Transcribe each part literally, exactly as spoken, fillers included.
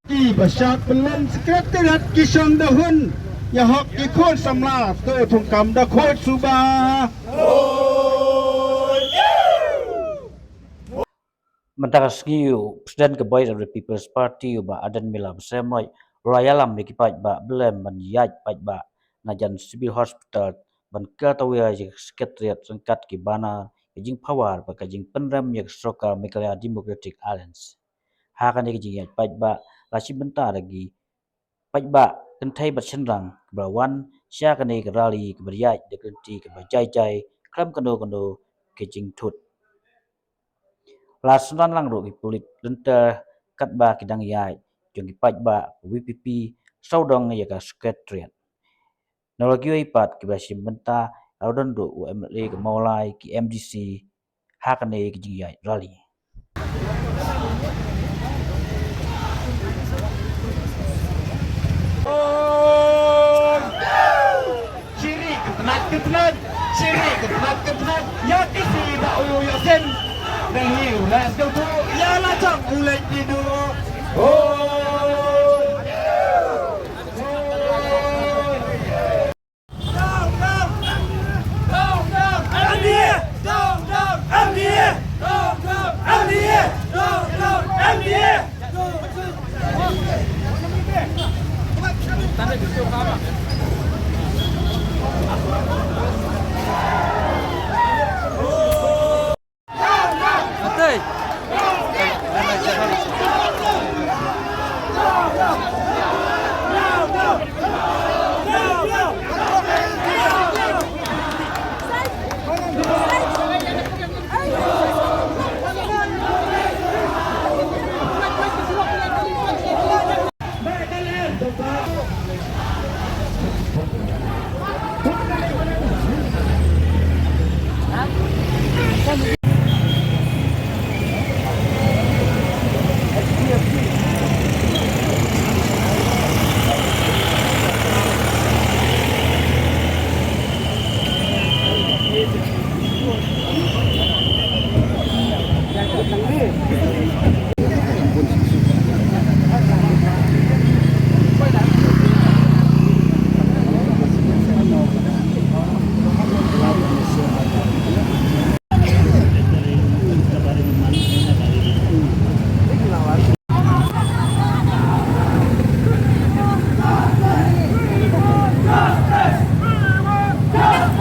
Ki ba shad belen Secretariat ki shong da hun, ïa hok ki khun samla to thung kam da khot suba. Mynta ka sngi u President ka Voice of the People's Party u Bah Ardent Miller Basaiawmoit u la ïalam ïa ki paidbah ba lem ban ïaid paidbah na jan Civil Hospital ban kyrtawei ïa ka Secretariat ryngkat ki banner, ki jingpower bad ka jingpynrem ïa ka sorkar Meghalaya Democratic Alliance. Ha kane ka jingïaid paidbah la shim bynta da ki paidbah kynthei bad shynrang kiba la wan sha kane ka rally kaba ïaid da ka lynti kaba jai jai khlem kano kano ka jingthut. La synran lang ruh ki pulit lynter katba ki dang ïaid jong ki paidbah VPP sawdong ïa ka Secretariat. Na la kiwei pat kiba shim bynta la don ruh u MLA ka Mawlai, ki MDC ha kane ka jingïaid rally. Chiri kynat kynat, chiri kynat kynat, ïa ki si ba u ïa sen. Dang hi u les dang tu, ïa la chang u leit di du. Oh.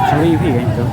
Sorry, phi kan tu.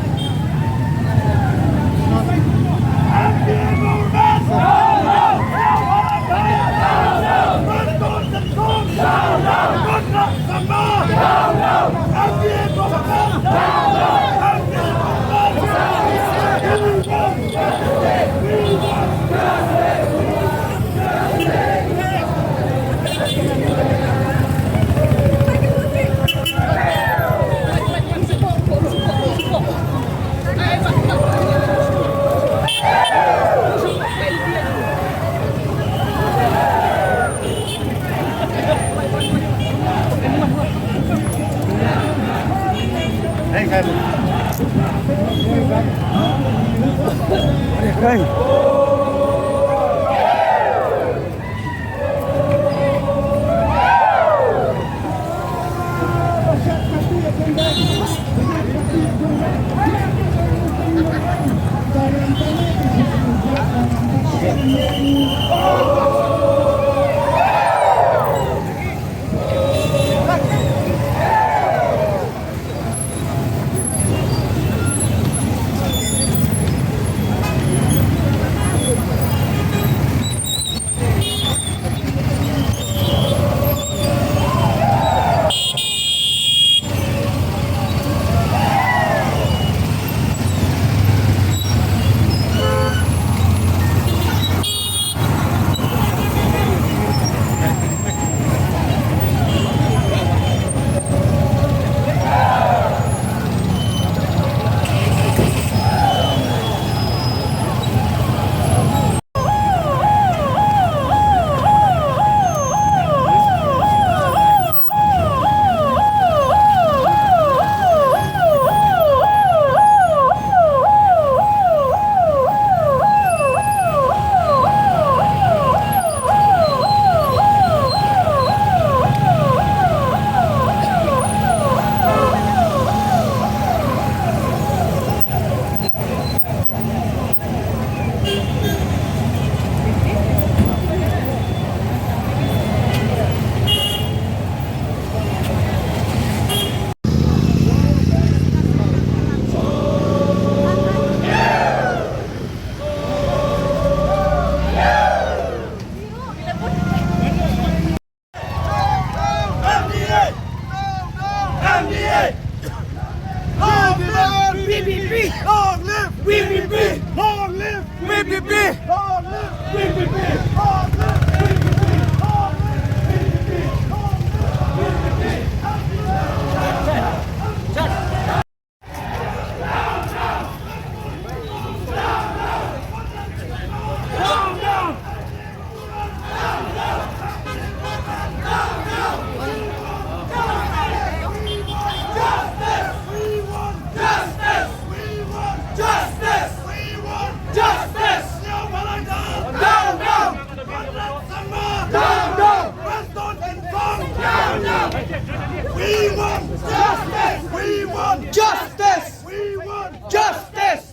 We want justice! We want justice! We want justice!